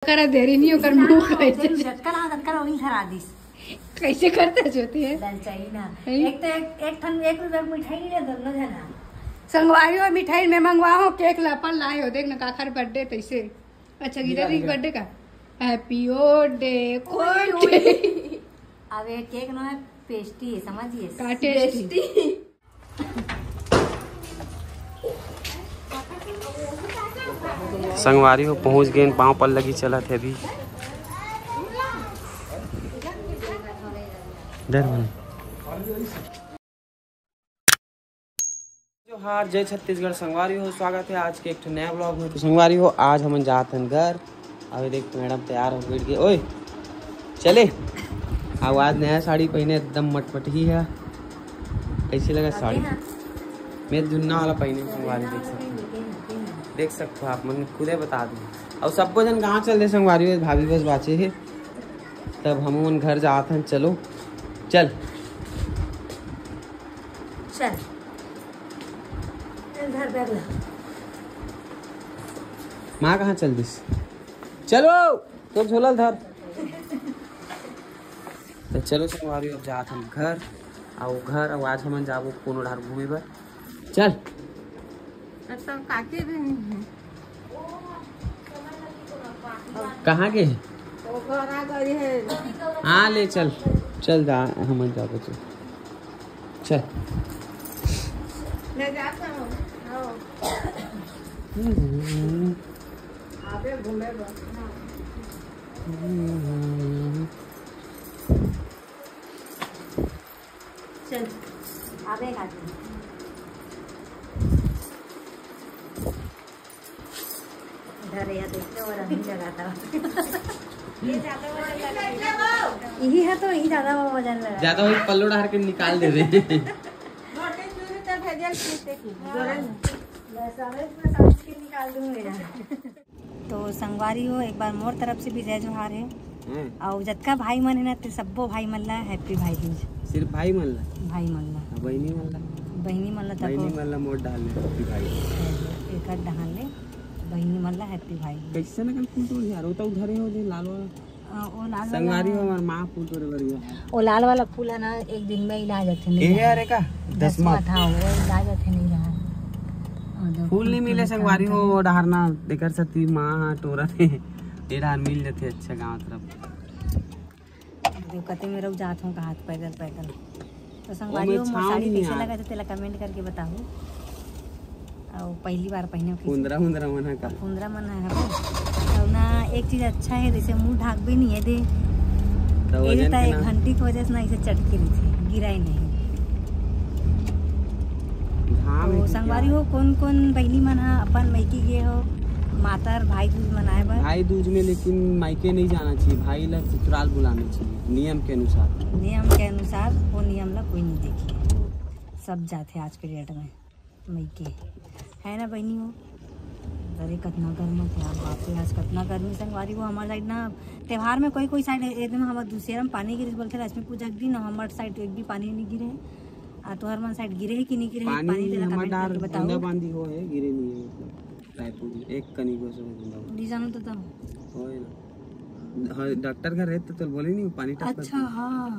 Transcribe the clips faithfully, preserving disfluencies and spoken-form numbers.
करा देरी नहीं, ओकर मुंह कैसे, झटका ना, झटका वही धरा दिस। कैसे करता ज्योति है? ललचाई ना। हैं? एक तो एक, एक ठन एक रुपया मिठाई नहीं ले, दोनों जना। संगवारी हो, मिठाई में मंगवा हो, केक ला अपन लाए हो, देख ना काखर बर्थडे तैसे। अच्छा, गिरा दी बर्थडे का। Happy birthday, कोई अब ये केक ना है, पेस्ट्री है, समझिए। का टेस्टी? संगवारी हो, पहुंच गए, पाँव पर लगी चलत है अभी। डर मन। जोहार, जय छत्तीसगढ़। संगवारी हो, स्वागत है आज के एक ठो नया ब्लॉग में। तो संगवारी हो, आज हमन जात हन घर। अभी देख, मैडम तैयार हो बैठ गए। ओए, चले। अब आज नया साड़ी पहने, एकदम मटमटही है। कैसी लगा साड़ी? मैं धुन्ना वाला पहने, संगवारी देख सकते हो, देख सकते हो आप मन खुदे बता दो। और सबको जन कहाँ चल दे संगवारी हो, भाभी बस बाचे है। तब हम मन घर जात हन। चलो, चल। चल। चल, धर बैग ला। माँ कहाँ चल दिस? चलो, तो झोला धर। तो चलो संगवारी, अब जात हम घर, आओ घर, अब आज हमन जाबो कोनो डहर घूमे बर। चल। अच्छा, काके भी नहीं है। कहाँ के है? वो घर आ गई है। हाँ, ले चल, चल जा, हमन जाबो, चल, चल। मैं जाता हूँ। आओ। हम्म। आबे घूमे बस। हम्म। चल, आबे एक आदमी। इधर या देख लो, और अभी जगह था। ये ज्यादा वजन लगा। यही है तो यही ज्यादा वो वजन लगा। ज्यादा वही पल्लो डार के निकाल दे रहे। मोटे चूरी तो भेजल पीते की। जोरे में। बस, अब इसमें समझ के निकाल दूंगी ना। तो संगवारी हो, एक बार मोर तरफ से भी जय जोहार है। हम्म। और जतका भाई मन है ना, ते सब्बो भाई मन ला हैप्पी भाई दूज। सिर्फ भाई मन ला? भाई मन ला। हाँ, बहिनी मन ला? बहिनी मन ला तब बहिनी मन ला मोर डाल ले हैप्पी भाई। एक आध डहान ले बहिनी मन ला हैप्पी भाई दूज। कैसे ना कल फूल तोड़ यार, वो तो उधर ही हो जे लाल वाला। हाँ, वो लाल वाला संगवारी हो, हमार माँ फूल तोड़े बर गया। वो लाल वाला फूल है ना, एक दिन में इला जाथे नहीं एहे रहा। अरे का? दसमा। दसमा था, वो इला जाथे नहीं रहा। और जब फूल नहीं मिले संगवारी हो, वो डहार ना देकर सती माँ टोरा थे। ये डहार मिल जाते अच्छा गाँव तरफ। देखो, कते में रुक जात हूँ, कहाँ पैदल, पैदल। तो संगवारी ओमे हो, मोर छाँव साड़ी नहीं कैसे आय। लगा थे, तेला कमेंट करके बताहू। और पहली बार पहने हो कैसे? कुंदरा उंदरा मन है का? कुंदरा मन है, हबे। तो ना, एक चीज अच्छा है, जैसे मुंह ढाकबे नहीं है दे। तो ये वजन देता के एक ना घंटी की वजह से ना इसे चटके रही थी, गिरा ही नहीं। घाम तो है संगवारी क्या? हो, कौन कौन बहिनी मन हा अपन मायके गे हो मातर भाई दूज मनाए बर? भाई दूज में लेकिन मायके नहीं जाना चाहिए, भाई ला ससुराल बुलाना चाहिए नियम के अनुसार। नियम के अनुसार वो नियम ला कोई नहीं देखे, सब जाते आज के डेट में मायके, है ना बहिनी हो? अरे कतना गर्मी होथे यार, बाप रे, आज कतना गर्मी संगवारी हो। हमारे साइड ना त्योहार में कोई कोई साइड एकदम हमारे दूसरे में पानी गिरे बोलते लक्ष्मी पूजा के दिन, हमारे साइड एक भी पानी नहीं गिरे। आ तोहर मन साइड गिरे है कि नहीं गिरे है? पानी पानी तेला हमार कमेंट डार करके बताओ। बूंदा बांदी हो है, गिरे नहीं है मतलब रायपुर में एक कनी को से बूंदा बांदी। दी जानो तो तब। होए ना। हाँ, डॉक्टर घर है तो, तो बोले नहीं पानी टपका अच्छा, था। हाँ।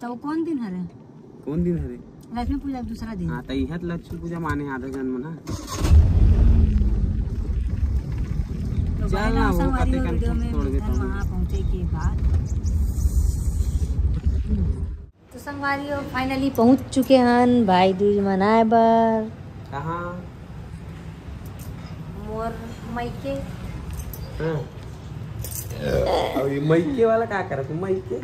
तो वो कौन दिन हरे? कौन दिन हरे? लक्ष्मी पूजा के दूसरा दिन। हाँ, तो इहे तो लक्ष्मी पूजा माने आधा जन मना। तो चल भाई ना, लोग वो संगवारी कते हो, कन वीडियो कुछ में तोड़ मिलथन देता हूँ। वहाँ पहुँचे के बाद। तो संगवारी हो, finally पहुँच चुके हन भाई दूज मनाए बर। कहाँ? मोर मायके। हाँ। अब ये मायके वाला का करत? मायके?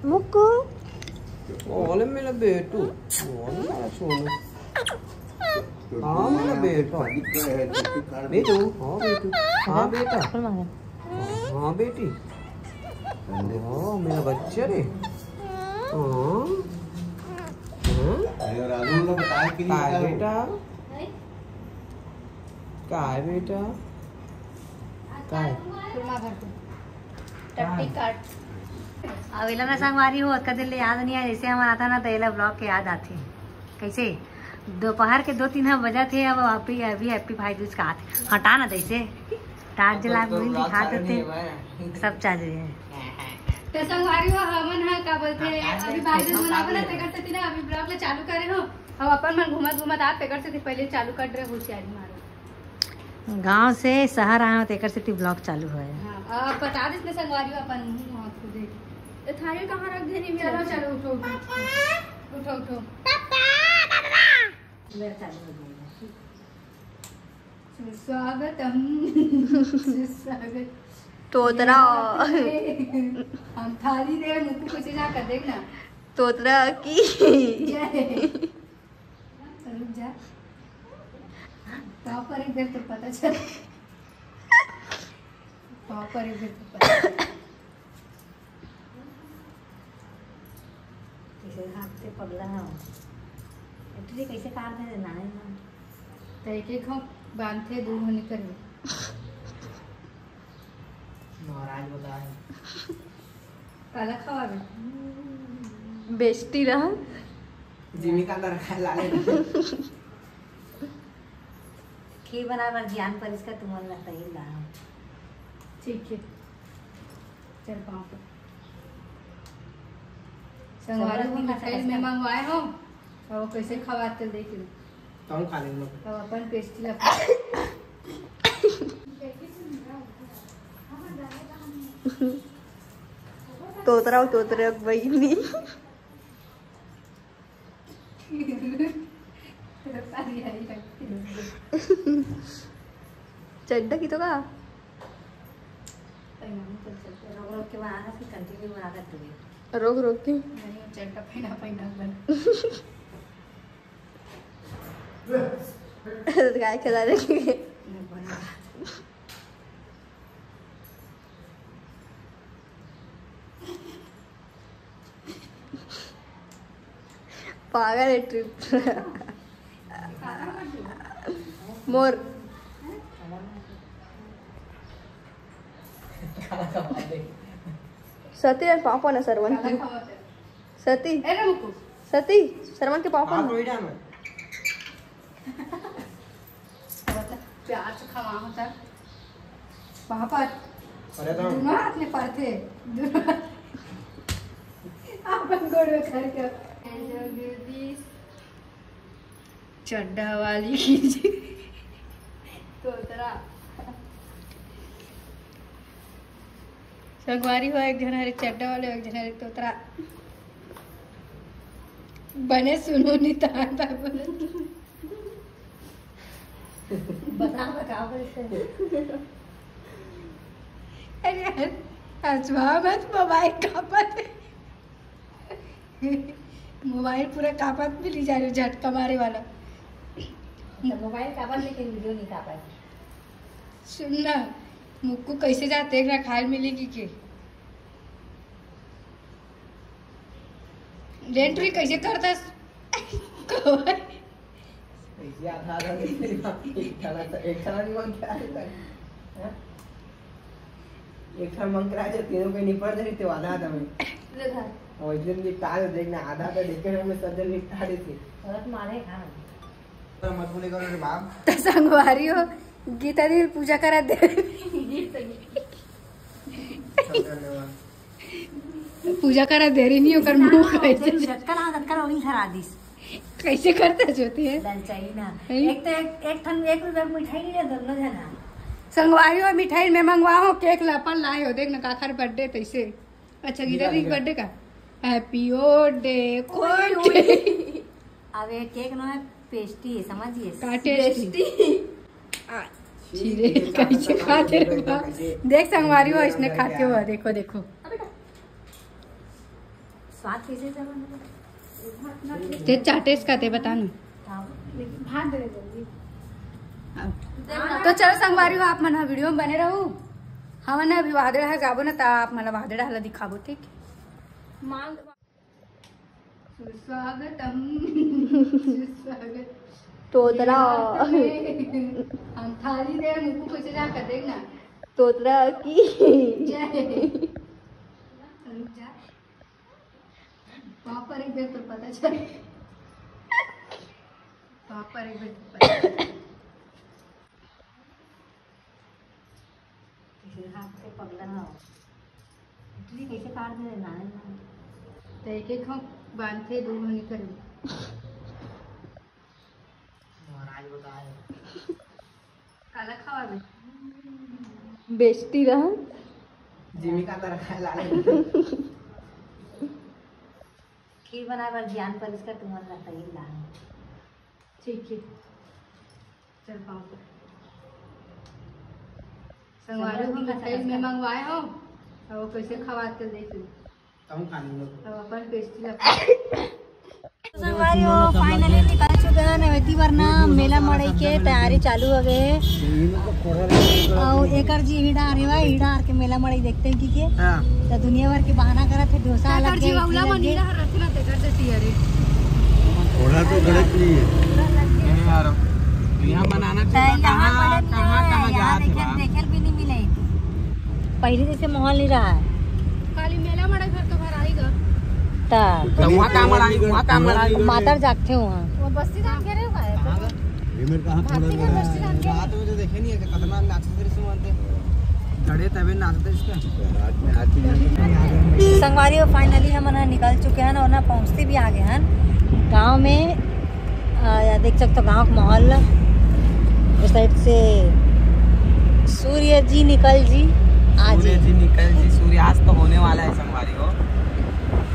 मुक्कू। ओले मेरा बेटू। ओले मेरा सोनू। हाँ, मेरा बेटा। बेटू, हाँ, बेटू। हाँ, बेटा। हाँ, बेटी। हाँ, मेरा बच्चा रे। हाँ। हाँ? काय बेटा? काय बेटा? काय? टट्टी काट। अब एला ना संगवारी हो, ओतका देर ले याद नहीं आए, जैसे हमन आथन ना, तो एला ब्लॉग के याद आथे। कैसे? दोपहर के दो तीन बजत हे, अब अभी, अभी हैप्पी भाई दूज का आथे। हटा ना तैसे। तार जला के दिखा देते। सब चालू है। तो संगवारी हो, हमन ह का बोलथे, अभी भाई बहन मन आवन, तेकर सेती ना अभी vlog ला चालू करे हो। हम अपन मन घूमत घूमत आत, तेकर सेती पहले चालू कर रहे, होशियारी मारो। गांव से शहर आए हो, तेकर सेती vlog चालू होय। हाँ, अब बता दिस ने संगवारी हो अपन मुंह हाथ खुदे। ए थारी कहाँ रख देनी मेरा? चलो, चलो, उठो, उठो, उठो, उठो। मेरा चालू हो गया। सुस्वागतम। सुस्वागत। तोतरा। हम थाली दे, मुक्कू कुछ ना कर, देख ना। तोतरा की। जय। रुक जा। पाँव पर एक बेर तो पता चल। पाँव पर एक बेर तो पता चल। कैसे हाथ से पगला हो। एकरी कैसे काट दे नानी ना। तो एक एक हम बांधते, दो होने कर। महाराज बता है। काला खवावे। बेस्टी रहा। जिमी का अंदर खाए लाले। खीर बनाए बर जियान परिस का तुमन ला तही ला। ठीक है। चल पाँव पर। संगवारी हो, मिठाई मैं मंगवाए हो, और वो कैसे खवाते देख लो। तो हम खा लेंगे। तो अपन पेस्टी ला। तोतरा, तोतरा बहिनी। चड्डा की तो का? रोक रोक के बना सकती, कंटिन्यू बना सकती है। रोक रोक के। नहीं, चड्डा पहना, पहना बन। गाय खिला रही है। पागल है ट्रिप। मोर। सती रे पापा ना सरवन की। सती। ए रे मुकु। सती, सरवन के पापा ना। प्याज खवा होता। पापा। अरे तो। दोनों हाथ में परथे। दोनों हाथ। अपन गोड़ में करके। जगदीश। चड्डा वाली। तोतरा। संगवारी हो, एक झन हरे चड्डा वाले, एक झन हरे तोतरा। बने सुनो नितान बाबू। बता, बता, बोलते। अरे यार, हंसवा मत, मोबाइल कांपत है। मोबाइल पूरा कांपत मिली जा रही, झटका मारे वाला। तो मोबाइल कांपत, लेकिन वीडियो नहीं कांपत। सुन ना, मुक्कू कैसे जाते एक रखाल मिली की के? एंट्री कैसे करता? कैसे आधा आधा दे दे? एक ठना, एक ठना नहीं मांग के आए तक। हाँ? एक ठन मांग के आ जाए, तीनों के निपट जाए, तो आधा आधा में। ले धर। और इधर निपटा दे, देखना, आधा आधा देखे ना, मैं सब जन निपटा देते। औरत मारे खाना। मत बोले करो रे बाप। तो संगवारी हो, गीता दी पूजा करा दे। पूजा करा दे रही नहीं, ओकर मुंह कैसे झटका ना, झटका ना, वही हरा दिस। कैसे करता ज्योति है? ललचाई ना। हैं? एक तो एक, एक ठन एक रुपया मिठाई नहीं ले दोनों जना। संगवारी हो, मिठाई मैं मंगवा हो, केक ला अपन लाए हो, देख ना काखर बर्थडे तैसे। अच्छा, गीता दी बर्थडे का? Happy birthday, कोटे। अब ये केक ना है, पेस्टी है, समझिए। का टेस्टी? आ, छी रे, कैसे खाते रे बाप? देख संगवारी हो, इसने खाते हुआ, देखो, देखो। स्वाद कैसे चला? ते चाटेस का ते बता ना। भात दे दे जल्दी। तो चलो संगवारी हो, आप मन ह वीडियो में बने रहू। हमन अभी वादड़ा ह जाबो ना, त आप मन ला वादड़ा ह दिखाबो, ठीक? मांग। सुस्वागतम। सुस्वागत। तोतरा। हम थाली दे, मुक्कू कैसे जा कर देखना। तोतरा की। जय। रुक जा। पाँव पर एक बेर तो पता चल। पाँव पर एक बेर तो पता चल। हाथ से पगला हो। इडली कैसे काट दे जाने ना। तो एक एक हम बांधते, दो घनी करें। महाराज बताए। काला खावा दे। बेइज्जती रहा। जिमी का तरह खाए लाले। खीर बनाए बर ज्ञान पर इसका तुमन ला तैयार ला। ठीक है। चल पाओ। संगवारी हो, मिठाई में मंगवाए हो, अब वो कैसे खवात के देख लो। कहूँ खाने में। अब अपन बेइज्जती लगा। संगवारी हो, finally निकल चुके हैं नवेती वरना मेला मड़ई के तैयारी चालू हो गए है। और एकर जी ही डार है भाई, ही डार के मेला मड़ई देखते हैं कि के। हाँ। तो दुनिया भर के बहाना करत है, डोसा अलग गए, इडली अलग गए। थोड़ा तो गलत नहीं है। नहीं यार, यहाँ बनाना चाहिए। यहाँ कहाँ, कहाँ, कहाँ यहाँ जात है देखे, बा? देखे भी नहीं मिले। पहले जैसे माहौल नहीं रहा है। खाली मेला मड़ई घर तो घर आएगा। ता तो वहाँ का मड़ई, वहाँ का मड़ई। मातर जागते हो वहाँ। वो बस्ती धाम कह रहे हो का है? भीमर कहाँ खड़ा भक्ति का हुआ है? बस्ती धाम कह रहे हो? रात में तो देखे नहीं है कि कितना नाचते थे इसमें, आते। चढ़े तबे नाचते इसका। रात में आती है। संगवारी हो, finally हमन ह निकल चुके हैं और ना पहुँचते भी आ गए हैं गाँव में। आ, या देख सकते हो गाँव का माहौल। उस साइड से सूर्य जी निकल जी, आज सूर्य ही। जी निकल जी, सूर्यास्त तो होने वाला है संगवारी हो,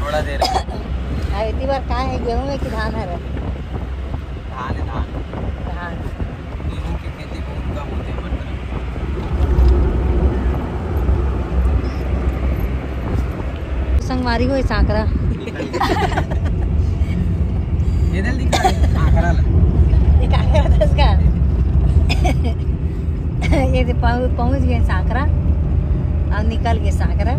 थोड़ा देर में। अब इतनी बार का है, गेहूं है कि धान है रे? धान है, धान। धान। गेहूं की खेती बहुत कम होती है हमारी तरफ। संगवारी हो, ये सांकरा। ये दल दिखा दे, सांकरा ला। ये काकरा था इसका। ये तो पहुं-, पहुंच गए सांकरा, अब निकल गए सांकरा।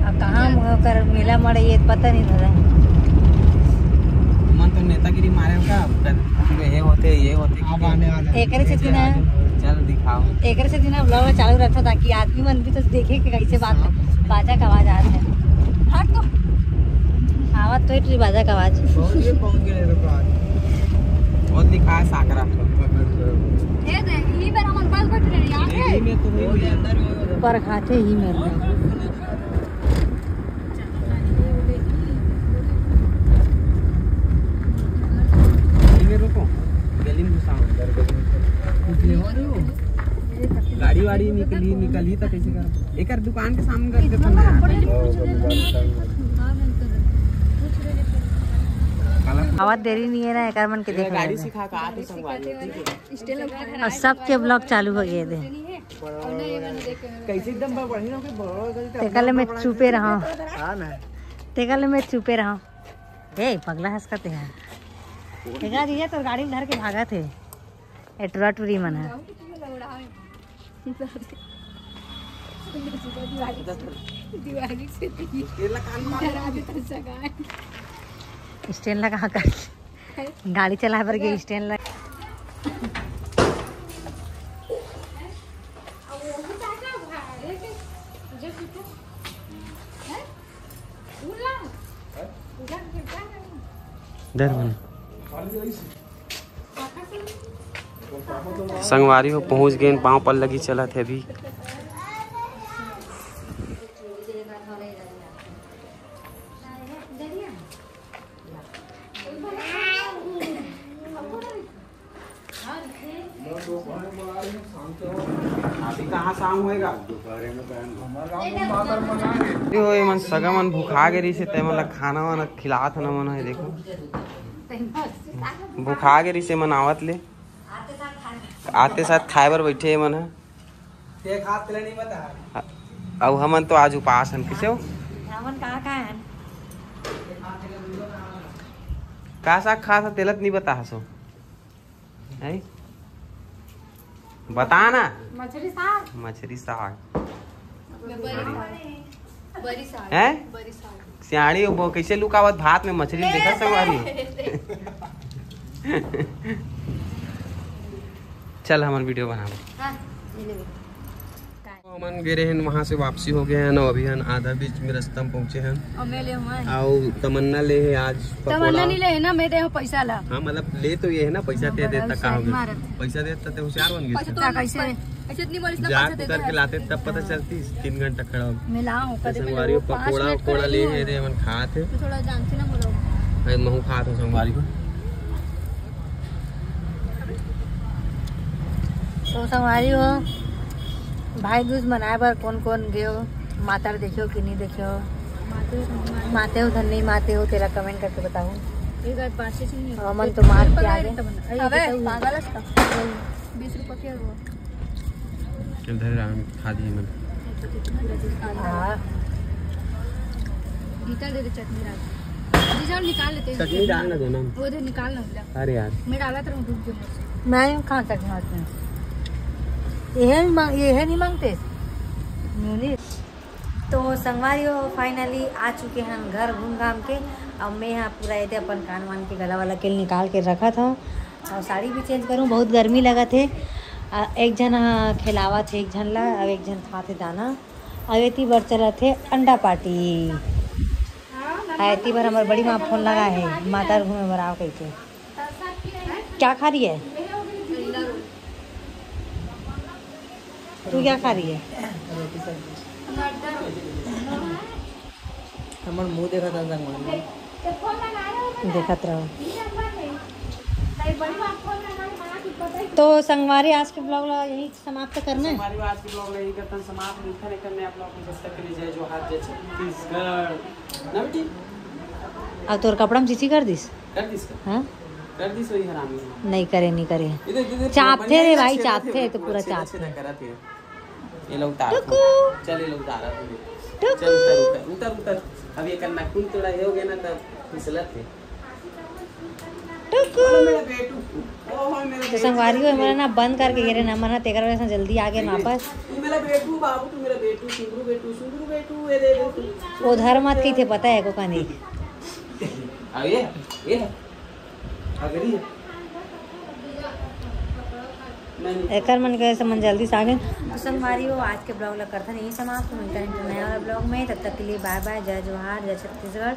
अब कहाँ ओकर मेला मड़ई ये पता नहीं लगा। मन तो नेतागिरी मारे का, ये होते, ये होते। अब आने वाला है। एकरे से दिन है। चल दिखाओ। एकरे से दिन vlog चालू रहता, ताकि आदमी मन भी तो देखे कि कैसे बात, बाजा का आवाज आ रहा है। हट तो। आवाज तो इतनी बाजा का आवाज। पहुंच गए, पहुंच गए, रुको आज। बहुत लिखा है साकरा। ये दे, यही पर हमारे पास बैठ रहे हैं, यहाँ पे। यही में तो नहीं मिला। पर खाते ही मेरे। इधर रुको, गली में घुसाओ। गाड़ी वाड़ी निकली, निकली तो कैसे करो? एकर दुकान के सामने कर देता ना। आवाज देरी नहीं है ना, एकर मन के ये देख गाड़ी रहे हैं। सिखा का आके संगवारी, ठीक है? और सबके vlog चालू हो गए थे। कैसे एकदम बढ़िया हो गए, बड़ा गलती। तेकले मैं चुपे रहा। हाँ ना। तेकले मैं चुपे रहा। ए, पगला हंस करते हैं। देखा जी, ये तो गाड़ी में धर के भागा थे। ए, टुरा टुरी मन है। दिवाली, दिवाली से तो ये डरा देता सगाई। स्टैंड लगा कर गाड़ी चलाए बर के स्टैंड लगा। डर मन। संगवारी हो पहुंच गए, पाँव पर लगी चलत है अभी। अभी कहाँ शाम होएगा? दोपहर में। ये हो, ये मन सगा मन भुखा गे रहिसे, ते मन ला खाना वाना खिलात हन मन ह, देखो। भुखा गे रहिसे मन आवत ले, आते साथ खाए बर बैठे हे मन ह। ते खात ले नहीं बता। अउ हमन तो आज उपास हन, किसे हो? हमन कहाँ खाए हन? का साग खात ह, तेला त नहीं बता हसो। हैं? बता ना। मछरी साग। मछरी साग। बरी, बरी साग। हैं? बरी साग। सियाणी, वो कैसे लुकावत भात में मछरी देखा संगवारी हो? चल, हमन वीडियो बनाबो। हाँ, ये ले। हमन गे रहे हैं, वहाँ से वापसी हो गए हैं ना, अभी हम आधा बीच में रास्ता में पहुँचे हैं। और मैं ले हुआ है। आओ, तमन्ना ले है आज पकौड़ा। तमन्ना नहीं ले है ना, मैं दे हूँ पैसा ला। हाँ, मतलब ले तो ये है ना, पैसा हाँ, दे दे बड़ा तक का हो होशियार गया। मारत। पैसा दे तक होशियार बन गए। पैसा तो ना, कैसे? चटनी बोलिस ना, जात उतर के लाते तब पता चलती। तीन घंटा खड़ा हो। मैं लाऊं कदे। संगवारी हो, पकोड़ा वकोड़ा ले हे रे, मन खात हे। तू थोड़ा जानती ना बोलो। अरे महू खात हूँ संगवारी हो। तो संगवारी हो, भाई दूज मनाए बर कौन कौन गयो, माता ला देखियो कि नहीं देखियो, माते हो धन नहीं माते हो, तेरा कमेंट करके बताओ। हमन तो मार के आ गए। अबे पागल है इसका। बीस रुपये क्या हुआ? चल धरे राम खा दिए मन। हाँ। निकाल दे दे चटनी राज। जीजा निकाल लेते हैं। चटनी डाल ना देना। वो दे निकाल ना मिला। अरे यार। मैं डाला था डूब गया। मैं नहीं खा सकती हूँ इसमें। ये है नहीं मांग-, ये है नहीं मांगते। नहीं। तो संगवारी हो, finally आ चुके हैं घर घूम घाम के। अब मैं यहाँ पूरा ये अपन कान वान के गला वाला के निकाल के रखा था। और साड़ी भी चेंज करूँ, बहुत गर्मी लगत हे। आ, एक झन ह खिलावत हे एक झन ला, अउ एक झन खात हे दाना। अउ एती बर चलत हे अंडा पार्टी। आ, एती बर हमर बड़ी माँ फोन लगा हे, माता घूमे बर आओ कहिके। क्या खा रही है? तू क्या खा रही है? हमर मुंह देखत हन संगवारी। देखत रहो। तो संगवारी, आज के ब्लॉग ला यही समाप्त करना है। संगवारी, आज के ब्लॉग ला यही करते हैं समाप्त। मिलते हैं एक नया ब्लॉग में, जब तक के लिए जय जोहार, जय छत्तीसगढ़। ना बेटी? अब तोर कपड़ा में चीची कर दिस? कर दिस का? हाँ? कर दिस वही हरामी। नहीं करे, नहीं करे। इधर, इधर, इधर, चापथे रे भाई, चापथे तो पूरा चापथे। करत है। ये लोग उतार। टुकु। चल, ये लोग उतारा तू। टुकु। चल, उतर, उतर, उतर, उतर। अब ये करना कुल थोड़ा ये हो गया ना, तब फिसलत है। टुकु। ओ, मेरा बेटू। ओ, हो, मेरा तो बेटू। संगवारी हो, हमारा ना बंद करके गिरे ना, मना तेकर वजह से जल्दी आ गए वापस। तू मेरा बेटू, बाबू, तू मेरा बेटू, सुंदरू बेटू, सुंदरू बेटू, ये दे, दे, तू। वो धर्म मत की थे, पता है को का नहीं। अब ये, ये है। अगली है। एकर मन के मन जल्दी से आगे। तो संगवारी हो, आज के ब्लॉग ला करथन यही समाप्त। मिलता है नया वाला ब्लॉग में, तब तक के लिए बाय बाय, जय जोहार, जय छत्तीसगढ़।